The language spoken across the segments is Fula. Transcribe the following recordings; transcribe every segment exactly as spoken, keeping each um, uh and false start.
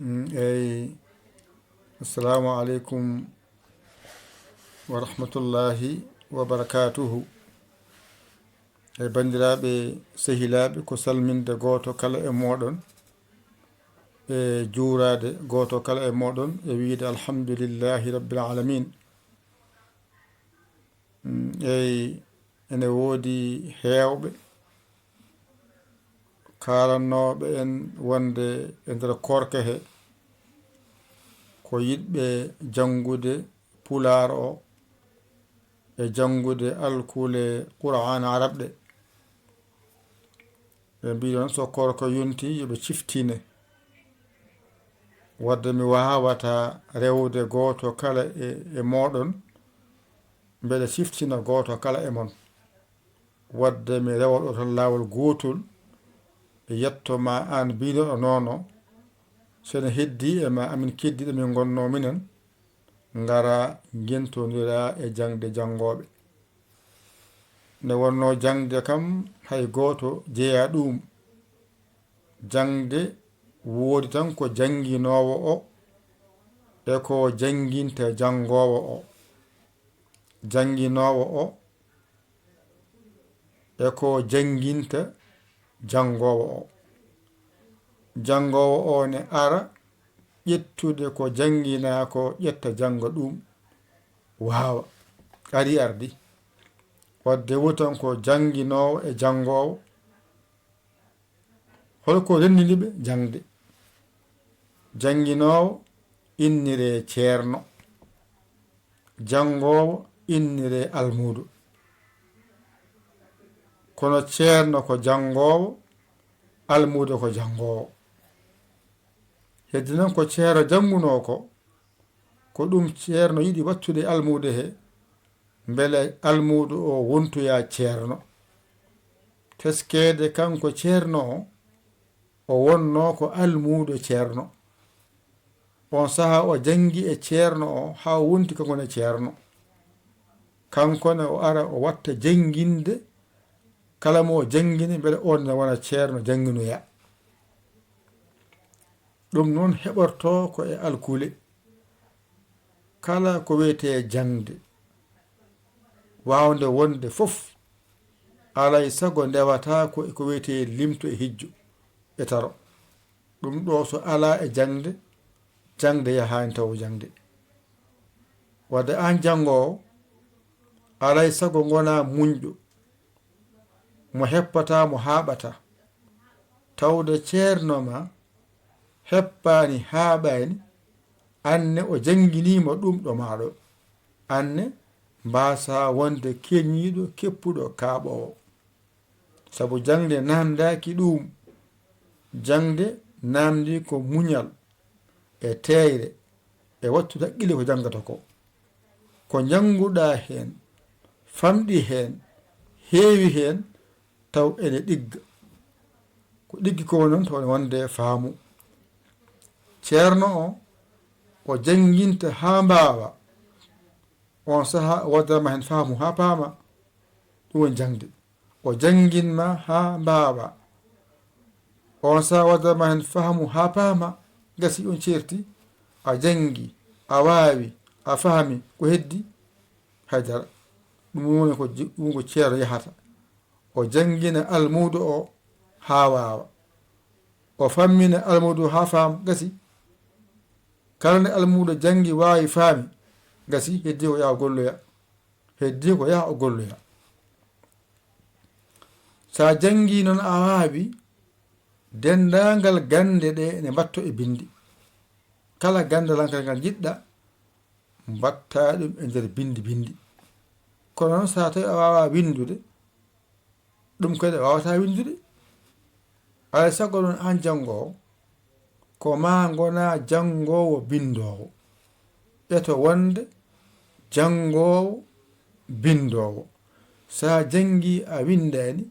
Mm, eyi. Assalamu aleykum wa rahmatullahi wa barakatuhu. E banndiraaɓe, sehilaaɓe, ko salminde gooto kala e mooɗon, e juuraade gooto kala e mooɗon, e wiyde alhamdulillahi rabbil alamin. Mm, eyi, ene woodi heewɓe kaalannooɓe en wonde e nder koorka he, ko yiɗɓe janngude Pulaar o e janngude alkule Qur'aan Arab ɗe. Ɓe mbiɗon so koorka yonti, yo ɓe ciftine. Wadde mi waawata rewde gooto kala e, e mooɗon, mbeɗa siftina gooto kala e mon. Wadde mi rewa ɗo tan laawol gootol, mi yetto ma aan biiɗo ɗo noono, so ene heddii e ma amin keddiiɗo min ngonnoo minen, ngara ngentondira e jaŋde janngooɓe. Nde wonnoo jaŋde kam, hay gooto jeyaa ɗuum. Jaŋde woodi tan ko jannginoowo o e ko jannginta janngoowo o. Jannginoowo o e ko jannginta janngoowo o. Janngoowo o ne ara ƴettude ko jannginaa ko, ƴetta jannga ɗum, waawa. Ari ardi. Wadde wotan ko jannginoowo e janngoowo. Holko renndini ɓe jaŋde? Jannginoowo inniree ceerno, janngoowo inniree almuudo. Kono ceerno ko janngoowo, almuudo ko janngoowo. Heddi noon ko ceerno janngunoo ko, ko ɗum ceerno yiɗi wattude almuudo he, mbele almuudo o wontoya ceerno. Teskeede kanko ceerno o, o wonnoo ko almuudo ceerno. On sahaa o janngi e ceerno o haa o wonti kanko ne ceerno. Kanko ne o ara o watta jannginde kala mo o janngini, mbele on ne wona ceerno jannginoya. Ɗum noon heɓortoo ko e alkule. Kala ko wiyetee jaŋde, waawnde wonde fof, alaa e sago ndewataa ko e ko wiyetee limto e hijjo e taro. Ɗum ɗo so alaa e jaŋde, jaŋde yahaani tawo jaŋde. Wadde aan janngoowo, alaa e sago ngonaa muñɗo, mo heppataa, mo haaɓataa. Tawde ceerno ma heppaani, haaɓaani, aan ne o jannginiima ɗum ɗo maa ɗo. Aan ne mbaasaa wonde keñiiɗo, keppuɗo, kaaɓoowo. Sabu jaŋde naamndaaki ɗuum. Jaŋde naamndii ko muñal e teeyre e wattude hakkille ko janngata ko. Ko njannguɗaa heen, famɗi heen, heewi heen, taw ene ɗigga. Ko ɗiggi ko noon, taw ene wonde faamu. Ceerno o, o jannginta haa mbaawa. On sahaa o waddana ma heen faamu haa paama. Ɗum woni jaŋde. O janngin ma haa mbaawa. On sahaa o waddana ma heen faamu haa paama. Gasi on ceerti, a janngi, a waawi, a faami, ko heddi? Haydara. Ɗum woni ko ji-, ɗum ko ceerno yahata. O janngina almuudo o haa waawa. O fammina almuudo o haa faama, gasi. Kala nde almuudo janngi, waawi, faami, gasi, heddi ko yaha o golloya. Heddi ko yaha o golloya. So a janngii noon a waawi, denndaangal gannde ɗe ene mbatto e binndi. Kala ganndalankal ngal njiɗɗa, mbatta ɗum e nder binndi binndi. Kono noon, so a tawi a waawaa winndude, ɗum kadi a waawataa winndude. Alaa e sago noon, aan janngoowo, ko maa ngonaa janngoowo binndoowo. Ɓeto wonde janngoowo binndoowo. So a janngii a winndaani,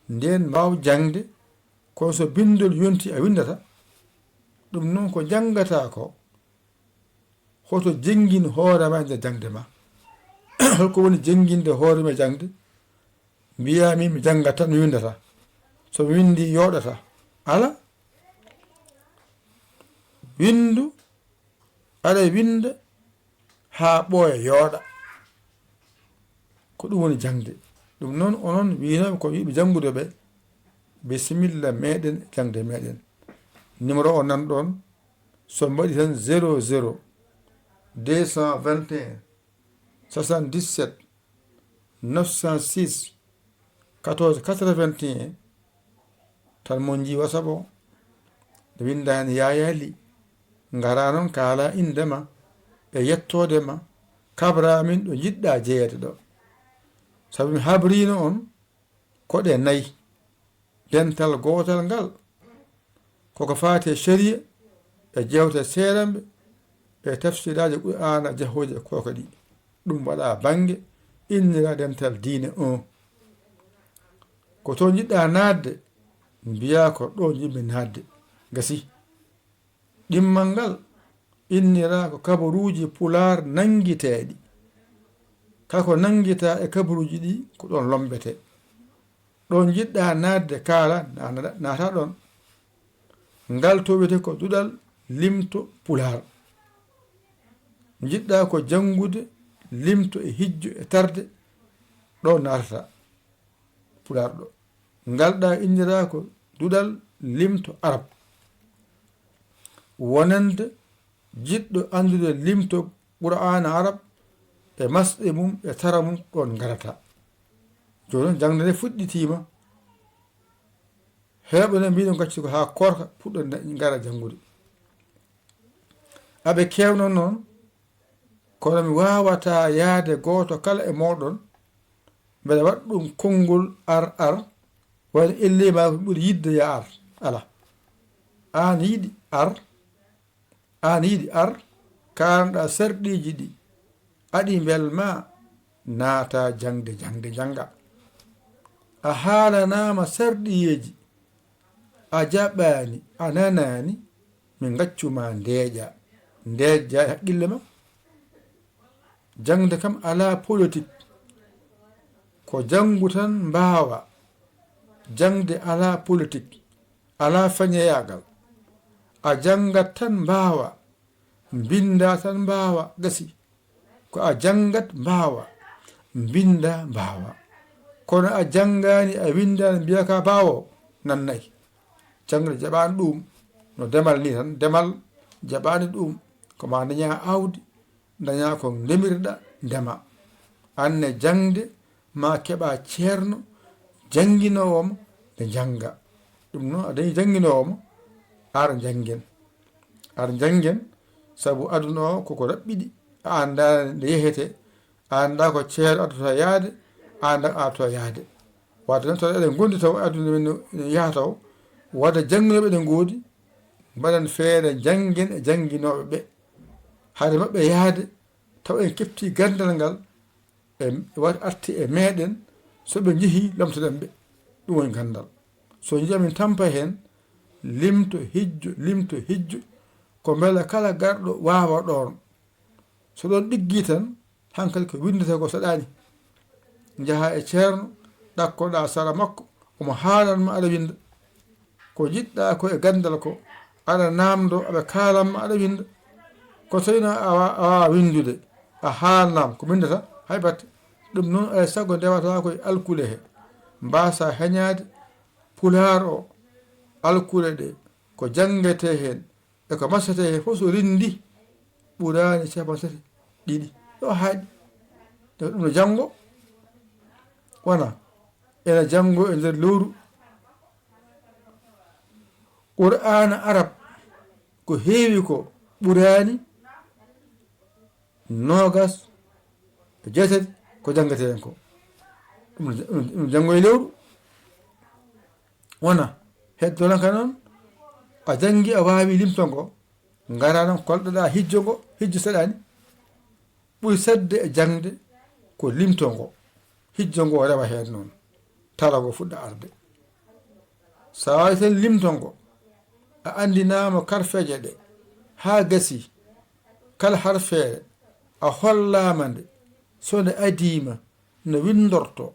ndeen mbaaw jaŋde, kono so binndol yontii a winndata. Ɗum noon ko njanngataa ko, hoto jenngin hoore ma e nder jaŋde ma. Holko woni jennginde hoore ma e jaŋde? Mbiyaa min mi janngat tan, mi winndataa. So mi winndii yooɗataa. Alaa. Winndu, aɗa winnda haa ɓooya yooɗa. Ko ɗum woni jaŋde. Ɗum noon, onon wiynooɓe ko yiɗɓe janngude ɓe, bisimilla meeɗen e jaŋde meeɗen. Numéro o nan ɗoon, so mbaɗi tan zéro zéro deux cent vingt et un soixante-dix-sept neuf cent six quatorze quatre-vingt-un, tan mo njii WhatsApp o, nde winndaani Yaya Ly, ngara noon kaala innde ma e yettoode ma, kabra min ɗo njiɗɗa jeyeede ɗo. Sabu mi habriino on koɗe nayi, dental gootal ngal, koko faati e shari'a, e jewte seeranɓe, e tafsiraaji Qur'aana jahooji e kooka ɗi. Ɗum waɗa bannge innira dental diine on. Ko to njiɗɗa naatde, mbiyaa ko ɗo njiɗmi naatde. Gasi. Ɗimmal ngal innira ko kabaruuji Pulaar nanngiteeɗi. Kako nanngita e kabaruuji ɗi ko ɗoon lommbete. Ɗo njiɗɗa naatde kaala, na-, na-, naata ɗoon. Ngal towete ko duɗal limto Pulaar. Njiɗɗa ko janngude limto e hijjo e tarde, ɗo naatata Pulaar ɗo. Ngal ɗa innira ko duɗal limto Arab. Wonande jiɗɗo anndude limto Qur'aana Arab e masɗe mum e tara mum ɗoon ngarata. Jooni noon jaŋde nde fuɗɗitiima. Heewɓe ne mbiɗo gacci ko haa koorka puɗɗo ne ngara janngude. Aɓe keewno noon, kono mi waawataa yahde gooto kala e mooɗon, mbeɗa waɗa ɗum konngol ar ar, wayno ellee maa ko ɓuri yiɗde ya ar. Alaa. Aan yiɗi ar, aan yiɗi ar, kaalnoɗaa sarɗiiji ɗi, aɗi mbel ma naata jaŋde, jaŋde njannga. A haalanaama sarɗiyeeji, a jaɓaani, a nanaani, min ngaccu ma ndeeƴa. Ndeeƴa e haqqille ma. Jaŋde kam alaa politik. Ko janngu tan mbaawa. Jaŋde alaa politik. Alaa fañoyaagal. A janngat tan mbaawa. Mbinnda tan mbaawa. Gasi. Ko a janngat mbaawa. Mbinnda mbaawa. Kono a janngaani, a winndaani, mbiyaa ka baawo. Nannay. Jaŋde jaɓaani ɗum. No demal ni tan. Demal jaɓaani ɗum. Ko ma daña aawdi, daña ko ndemirɗa, ndema. Aan ne jaŋde, ma keɓa ceerno, jannginoowo ma, nde njannga. Ɗum noon, a dañi jannginoowo ma, ar njanngen. Ar njanngen, sabu aduna o koko raɓɓiɗi, a anndaa nde yehete, a anndaa ko ceerno addata yaade, a anndaa ko addata yaade. Wadde noon, tawa eɗen ngondi taw aduna men no, no yaha taw, wadde jannginooɓe eɗen ngoodi, mbaɗen feere njanngen e jannginooɓe ɓe. Hade maɓɓe yahde, taw en keftii ganndal ngal, e wat arti e meeɗen, so ɓe njehii, lomtoɗen ɓe. Ɗum woni ganndal. So njiyaa min tampa heen, limto, hijjo, limto, hijjo, ko mbela kala garɗo waawa ɗoon. So ɗoon ɗiggii tan, hankadi ko winndata ko saɗaani. Njahaa e ceerno, ɗakkoɗaa sara makko, omo haalan ma aɗa winnda. Ko njiɗɗaa ko e ganndal ko, aɗa naamndoo, aɓe kaalan ma aɗa winnda. Ko so tawii noon a wa-, a waawaa winndude, a haalnaama ko mbinndata, hay batte. Ɗum noon, alaa e sago ndewata ko e alkule he. Mbaasa heñaade Pulaar o, alkule ɗe, ko janngetee heen, e ko masetee heen fof so rinndi, ɓuraani capanɗe tati ɗiɗi. Ɗo haaɗi. Ɗum no janngo, wona, ena janngo e nder lowru. Qur'aana Arab, ko heewi ko ɓuraani noogas e jeetati ko janngetee heen ko. Ɗum, ɗum, ɗum janngo e lewru. Wona, heddo tan ka noon, a janngi, a waawi limto ngo, ngara noon kolɗoɗaa hijjo ngo, hijjo saɗaani. Ɓuri saɗde e jaŋde ko limto ngo. Hijjo ngo rewa heen noon. Tara ngo fuɗɗa arde. So a waawi tan limto ngo, a anndinaama karfeeje ɗe, haa gasi, kala harfeere, a hollaama nde, so nde adiima, no winndortoo,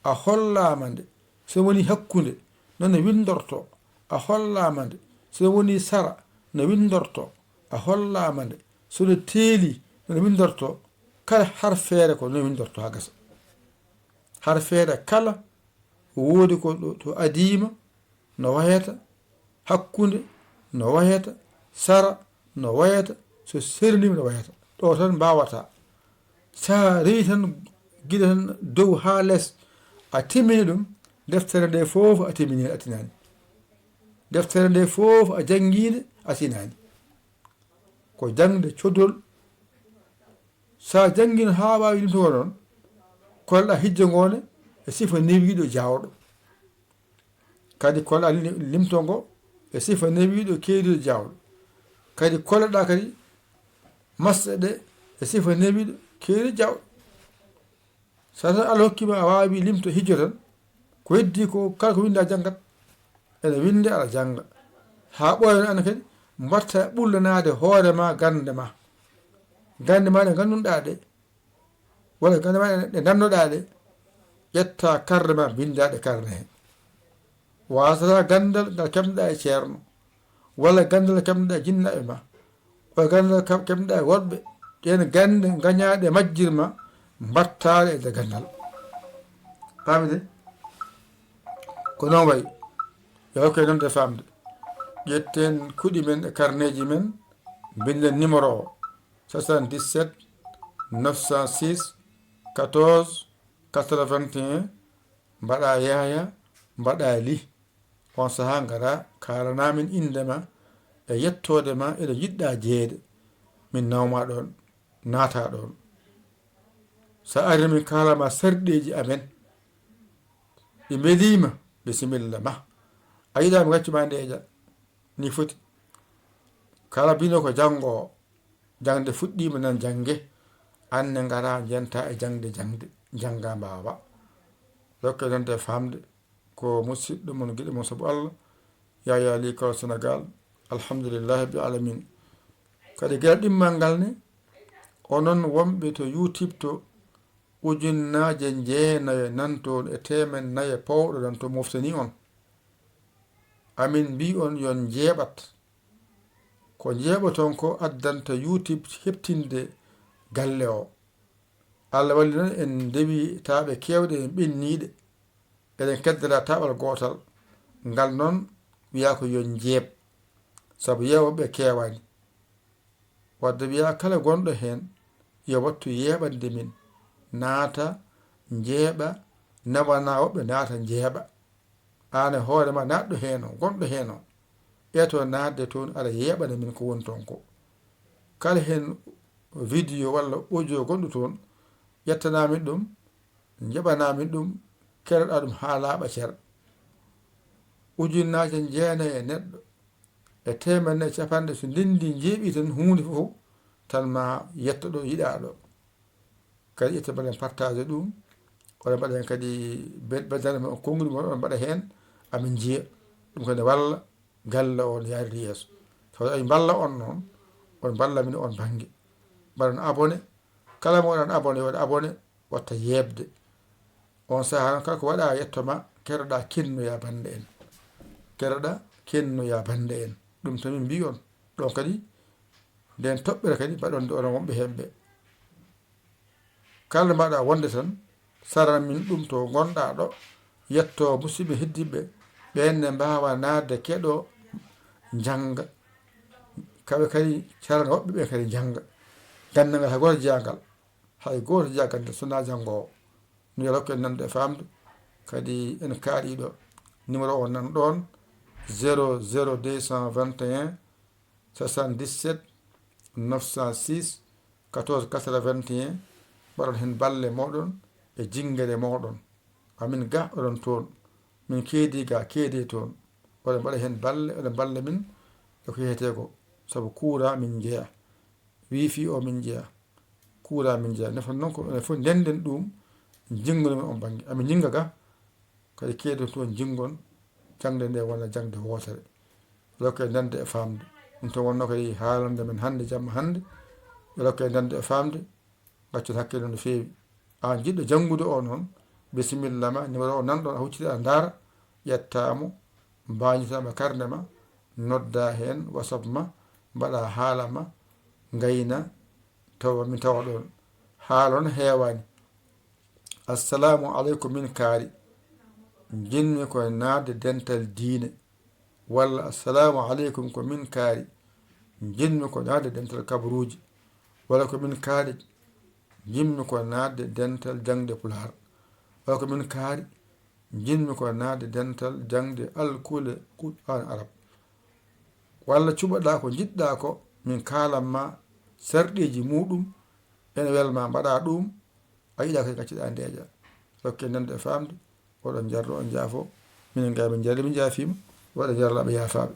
a hollaama nde, so woni hakkunde, no nde winndortoo, a hollaama nde, so woni sara, no winndortoo, A hollaama nde, so nde teeli, no nde winndortoo, kala harfeere ko no nde winndortoo haa gasa. Harfeere kala, woodi ko ɗo, to adiima, no wayata, hakkunde, no wayata, sara, no wayata, so serniima, no wayata. Ɗo tan mbaawata. So a rewi tan, gila tan dow haa les, a timmini ɗum, deftere nde fof a timmini, a tinaani. Deftere nde fof a janngi nde, a tinaani. Ko jaŋde codol. So a janngino haa waawi limtugol noon, kolɗa hijjo ngoone e sifa newiiɗo jaawɗo. Kadi kolɗa li-, limto ngo e sifa newiiɗo keeriiɗo jaawɗo. Kadi kolɗa kadi masɗe ɗe e sifa newiiɗo keeriiɗo jaawɗo. So tan Allah hokki ma a waawi limto hijjo tan, ko heddi ko kala ko winnda janngat, ene winnde aɗa jannga. Haa ɓooya noon aan kadi, mbaɗta ɓullanaade hoore ma gannde ma. Gannde ma ɗe ngannduɗaa ɗe, walla gannde ma ɗe ndannoɗaa ɗe, ƴetta karne ma, mbinnda ɗe karne he. Wasata ganndal ngal keɓnoɗaa e ceerno, walla ganndal ngal keɓnoɗaa e jinnaaɓe ma, walla ganndal ngal keɓnoɗaa e woɗɓe. Ɗeen gannde ngañaaɗe majjirma, mbaɗtaaɗe e nder ganndal. Faamide? Ko noon wayi. Yo hokke noon de faamde. Ƴetten kuɗi men e karneeji men, mbinden numéro o, soixante-dix-sept, neuf cent six, quatorze, quatre-vingt-un, mbaɗa Yahya, mbaɗa Ly. On sahaa ngara kaalana min innde ma e yettoode ma, eɗo njiɗɗa jeyeede. Min nawma ɗoon, naata ɗoon. So a ari min kaalama sarɗeeji amen. Ɗi mbeliima, bisimilla ma. A yiɗaama gaccu ma ndeeƴa. Ni foti. Kala bino ko janngo, jaŋde fuɗɗiima nan jannge. Aan ne ngara njenta e jaŋde, jaŋde, jannga mbaawa. Rokke noon de faamde. Ko musidɗo mon, giɗo mon sabu Allah, Yaya Ly Kolo Sénégal. Alhamdulillahi rabbil alamin. Kadi geɗal ɗimmal ngal ne, onon wonɓe to YouTube to, ujunnaaje jeenayo nan toon e teemen nayo powɗo nan to moftani on. Amin mbii on yon njeeɓat. Ko njeeɓoton ko addanta YouTube heɓtinde galle o. Allah walli noon en ndewi taaɓe keewɗe, en ɓenniiɗe. Eɗen keddora taaɓal gootal. Ngal noon wiyaa ko yo njeeɓ, sabu yeewɓe ɓe keewaani. Wadde wiyaa kala gonɗo heen yo wattu yeeɓande min, naata njeeɓa, nawana woɓɓe naata njeeɓa. Aan e hoore ma naatɗo heen o, gonɗo heen o, eto naatde toon, aɗa yeeɓana min ko woni toon ko. Kala heen video walla audio gonɗo toon, ƴettana min ɗum, njaɓana min ɗum, keroɗa ɗum haa laaɓa cer. Ujunnaaje jeenayi e neɗɗo e teemedde nayi e capanɗe, so ndenndi njeeɓi tan huunde fof, tan ma yetto ɗo yiɗaa ɗo. Kadi ƴetta mbaɗen partage ɗum, oɗon mbaɗa heen kadi be-, beddana men on konnguɗi mon, oɗon mbaɗa heen, amin njiya. Ɗum kadi ne walla galle o ne yaarira yeeso. Tawa amin mballa on noon, on mballa min on bannge. Mbaɗon abonné, kala mo waɗan abonné, yo waɗ abonné, watta yeeɓde. On sahaa noon, kala ko waɗa yetto ma, keroɗa kennoya bannde en. Keroɗa kennoya bannde en. Ɗum tan min mbii on. Ɗon kadi, nden toɓɓere kadi mbaɗon nde onon wonɓe heen ɓe. Kala mbaɗa wonde tan, saran min ɗum to ngonɗa ɗo, yetto musidɓe heddiɓe, ɓeen ne mbaawa naatde keɗo njannga. Kaɓe kadi caran woɓɓe ɓe kadi njannga. Ganndal ngal hay gooto jeyaa ngal. Hay gooto jeyaa ganndal so wonaa janngoowo. Ni yo Allah hokku en nande e faamde. Kadi en kaaɗi ɗo. Numéro o nan ɗoon, zéro zéro deux cent vingt et un, soixante-dix-sept, neuf cent six, quatorze quatre-vingt-un. Mbaɗon heen balle mooɗon e jinngere mooɗon. Amin ga oɗon toon. Min keedi ga, keede toon. Oɗon mbaɗa heen balle, oɗon mballa min e ko yehete ko. Sabu kuuraa min njeya. Wifi o min njeya. Kuuraa min njeya. Nafan noon ko enen fof ndennden ɗum, jinngono min on bannge. Amin jinnga ga, kadi keedon toon jinngon, jaŋde nde wona jaŋde wootere. Rokke nande e faamde. Ɗum tan wonnoo kadi haalande men hannde, jamma hannde. Rokke nande e faamde, ngaccon hakkille no feewi. Aan jiɗɗo janngude o noon, bisimilla ma, numéro o nan ɗoon, a hucciti, a ndaara, ƴettaa mo, mbaañitaa mo e karne ma, noddaa heen WhatsApp ma, mbaɗa haala ma, ngayna, tawa min tawa ɗon. Haala on heewaani. Assalaamu aleykum min kaari. Njiɗmi ko naatde dental diine. Walla assalaamu aleykum ko min kaari. Njiɗmi ko naatde dental kabaruuji. Walla ko min kaari. Njiɗmi ko naatde dental jaŋde pulaar. Walla ko min kaari. Njiɗmi ko naatde dental jaŋde alkule Qur'aan Arab. Walla cuɓoɗaa ko njiɗɗaa ko min kaalan ma sarɗiiji muuɗum, ene welma mbaɗa ɗum, a yiɗaa ko gaccuɗaa ndeeƴa. Rokke nande e faamde, oɗon njarɗo on njaafo, minen gay min njarɗi min njaafiima, waɗa njarlaaɓe yaafaaɓe.